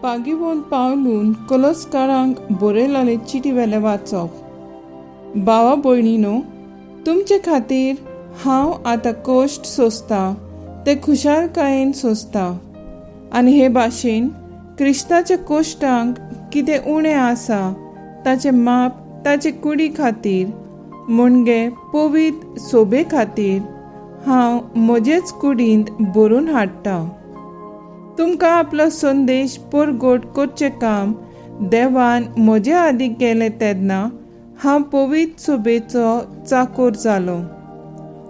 बागीवोन पावलून कोलोस्कारांक बरयलोले चिटी वेलें वाचप. भावा भयणीनो, तुमचे खातीर हांव आतां कश्ट सोंसतां ते खुशालकायेन सोंसतां आनी हे भाशेन क्रिस्ताच्या कश्टांक कितें उणें आसा ताचें माप ताचे कुडी खातीर म्हणजे पवित्र सोबे खातीर हांव म्हजेच कुडींत भरून हाडटां. तुमकां आपलो संदेश परगट करचें काम देवान म्हजे आदीं केलें तेन्ना हांव पवित्र सोबेचो चाकोर जालो.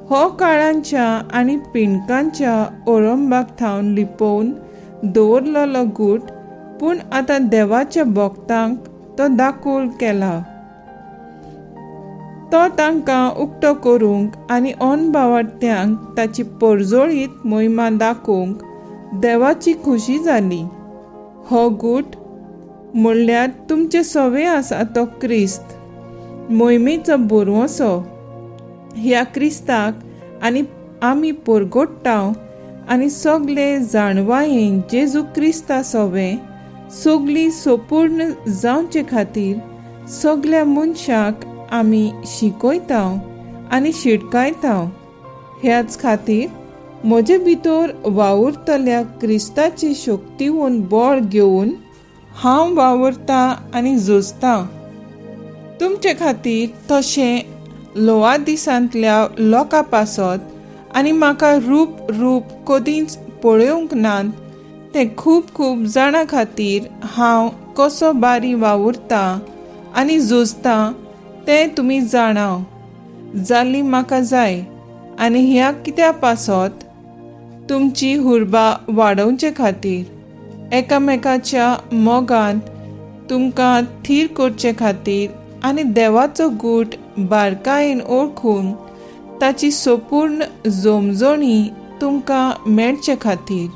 हो काळांच्या आनी पिंडकांच्या ओरंबाक थावन लिपोवन दवरलेलो गूट पूण आतां देवाच्या भक्तांक तो दाखोल केला. तो तांकां उक्तो करूंक आनी अनभावार्थ्यांक ताची परजळीत मोहिमा दाखोवंक देवाची खुशी जाली. हो गूट म्हणल्यार तुमचे सवे आसा तो क्रिस्त मोहिमेचो बोरवसो. ह्या क्रिस्ताक आनी आमी परगोट्टाव आनी सगले जाणवायेन जेजू क्रिस्ता सोवे सगली सोपूर्ण जावचे खातीर सगल्या मनशाक आमी शिकयता आनी शिटकायता. ह्याच खातीर म्हजे भितर वावुरतल्या क्रिस्ताची शक्तीहून बळ घेवन हांव वावुरता आनी झुजता. तुमचे खातीर तशें लोवा दिसांतल्या लोकां पासत आनी म्हाका रूप रूप कदींच पळोवंक नात ते खूब खूब जाणां खातीर हांव कसो बारी वावुरता आनी झुजता तें तुमी जाणाव जाल्ली म्हाका जाय आनी ह्या कित्या पासत तुमची हुर्बा वाडोवचे खातीर एकामेकाच्या मोगांत तुमकां थीर करचे खातीर आनी देवाचो गूट बारकायेन ओळखून ताची संपूर्ण जोमजोणी तुमकां मेळचे खातीर.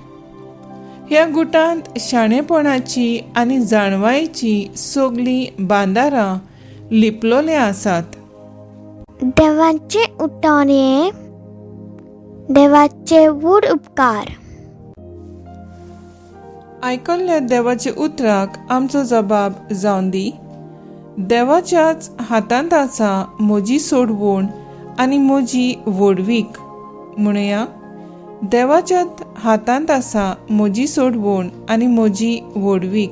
ह्या गुटांत शाणेपणाची आनी जाणवायेची सगलीं बांदारां लिपलोले आसात. देवाचे उतर हें देवाचे व्हड उपकार. आयकल्ल्या देवाच्या उतराक आमचो जबाब जावन दी. देवाच्याच हातांत आसा म्हजी सोडवण आनी म्हजी व्हडवीक. म्हणया, देवाच्याच हातांत आसा म्हजी सोडवण आनी म्हजी व्हडवीक.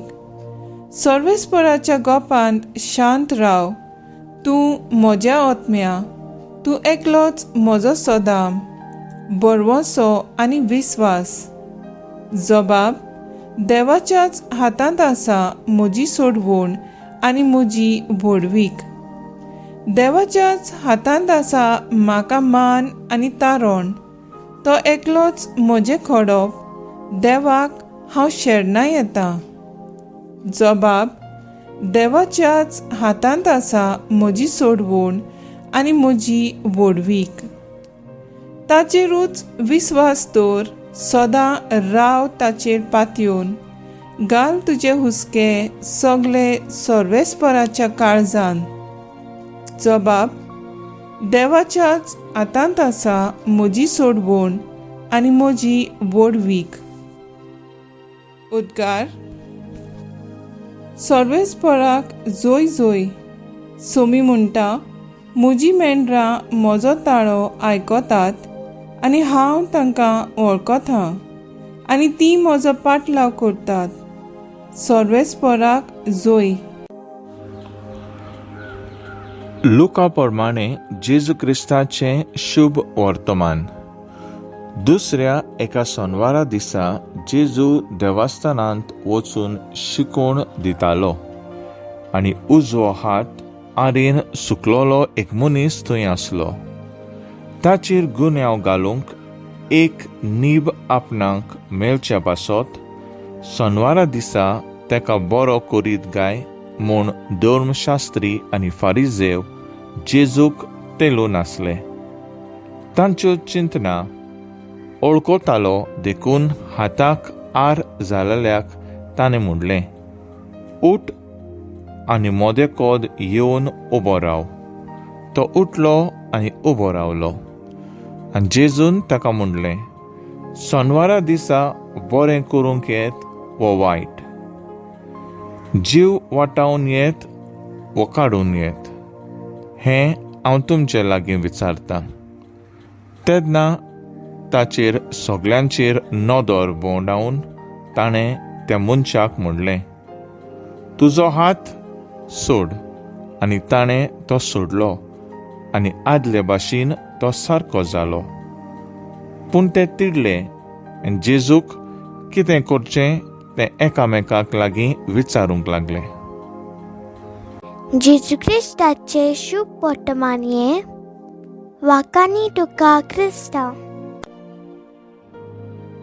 सर्वेस्पराच्या गोपांत शांत राव तूं म्हज्या आत्म्या, तूं एकलोच म्हजो सदाम बरवसो आनी विस्वास. जबाब, देवाच्याच हातांत आसा म्हजी सोडवण आनी म्हजी व्हडवीक. देवाच्याच हातांत आसा म्हाका मान आनी तारण, तो एकलोच म्हजें खडप, देवाक हांव शेरणां येता. जबाब, देवाच्याच हातांत आसा म्हजी सोडवण आनी म्हजी व्हडवीक. ताचेरूच विस्वास दवर, सदां राव ताचेर पातयेवन, घाल तुजे हुस्के सगले सर्वेस्पराच्या काळजान. जबाब, देवाच्याच हातांत आसा म्हजी सोडवण आनी म्हजी व्हडवीक. उद्गार. सर्वेस्पराक जोय जोय. सोमी म्हणटा, म्हजी मेंढरां म्हजो ताळो आयकतात आनी हांव तांकां वळखता आनी तीं म्हजो पाटलाव करतात. सर्वेस्पराक जोय. लुका प्रमाणे जेजू क्रिस्ताचें शुभ वर्तमान. दुसऱ्या एका सोनवारा दिसा जेजू देवस्थानांत वचून शिकोवण दितालो आनी उजवो हात आरेन सुकलोलो एक मनीस थंय आसलो. ताचेर गुन्यांव घालूंक एक नीब आपणाक मेळच्या पासत सोनवारा दिसा ताका बरो करीत गाय म्हूण धर्मशास्त्री आनी फारिजेव जेजूक तेलून आसले. तांच्यो चिंतना ओळखतालो देखून हाताक आर जालेल्याक ताणें म्हणलें, उठ आनी मोदे कोद येवन उबो राव. तो उठलो आनी उबो रावलो. आनी जेजून ताका म्हणलें, सोनवारा दिसा बरें करूंक येत वो वायट, जीव वाटावन येत वो काडून येत हें हांव तुमचे लागीं विचारतां. तेन्ना ताचेर सगल्यांचेर नदर भोंवडावन ताणें त्या मनशाक म्हणलें, तुजो हात सोड. आनी ताणें तो सोडलो आनी आदले भाशेन तो सारको जालो. पूण ते तिडले आनी जेजूक कितें करचें तें एकामेकाक लागीं विचारूंक लागले. जेजू क्रिस्ताचे शुभ वर्तमान हें वाकानी तुका क्रिस्तांव.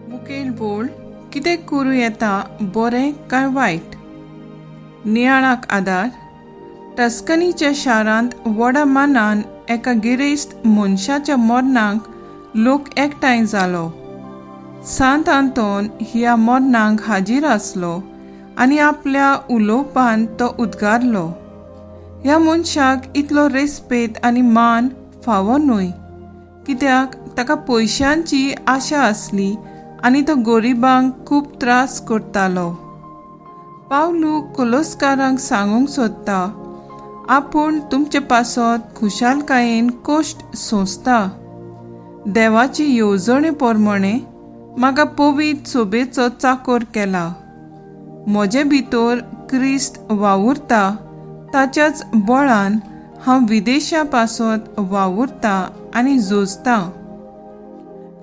मुखेल बोल कितें करूं येता, बरें काय वायट? नियाळाक आदार. टस्कनीच्या शारांत व्हडा मानान एका गिरेस्त मनशाच्या मरणाक लोक एकठांय जालो. सांत आंतोन ह्या मरणाक हाजीर आसलो आनी आपल्या उलोवपान तो उद्गारलो, ह्या मनशाक इतलो रेस्पेद आनी मान फावो न्हय, कित्याक ताका पयशांची आशा आसली आनी तो गरिबांक खूब त्रास करतालो. पावलू कोलोस्कारांक सांगूंक सोदता, आपूण तुमचे पासत खुशालकायेन कश्ट सोंसता. देवाची येवजणे प्रमाणे म्हाका पवित्र सोबेचो चाकोर केला. म्हजे भितर क्रिस्त वावुरता, ताच्याच बळान हांव विदेशा पासत वावुरता आनी झुजता.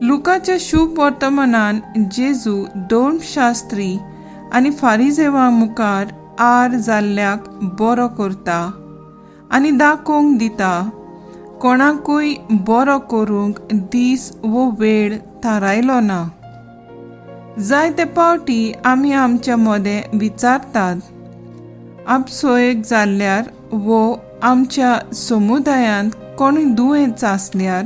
लुकाच्या शुभ वर्तमानान जेजू धर्मशास्त्री आनी फारिजेवा मुखार आर जाल्ल्याक बरो करता आनी दाखोवंक दिता, कोणाकूय बरो करूंक दीस वो वेळ थारायलो ना. जायते पावटी आमी आमच्या मदें विचारतात, आपसोयेक जाल्यार वो आमच्या समुदायांत कोणूय दुयेंत आसल्यार,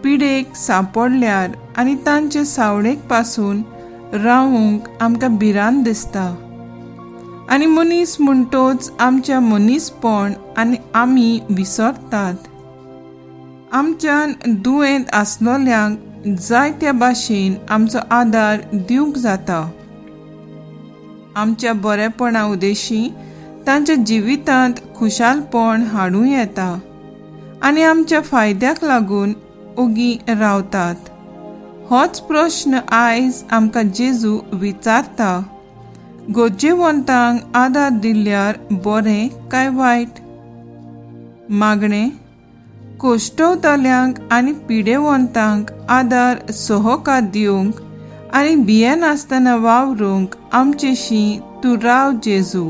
पिडेक सांपडल्यार आनी तांचे सावळेक पासून रावूंक आमकां भिरांत दिसता. आनी मनीस म्हणटोच आमच्या मनीसपण आनी आमी विसरतात. आमच्यान दुयेंत आसलोल्यांक जायत्या भाशेन आमचो आदार दिवंक जाता. आमच्या बरेपणा उदेशी तांच्या जिवितांत खुशालपण हाडूं येता आनी आमच्या फायद्याक लागून ओगी रावतात. होच प्रश्न आयज आमकां जेजू विचारता, गरजेवंतांक आदार दिल्यार बरें काय वायट? मागणें. कश्टवतल्यांक आनी पिडेवंतांक आदार सहकार दिवंक आनी भियेनासतना वावरूंक आमचेशी तूं राव जेजू.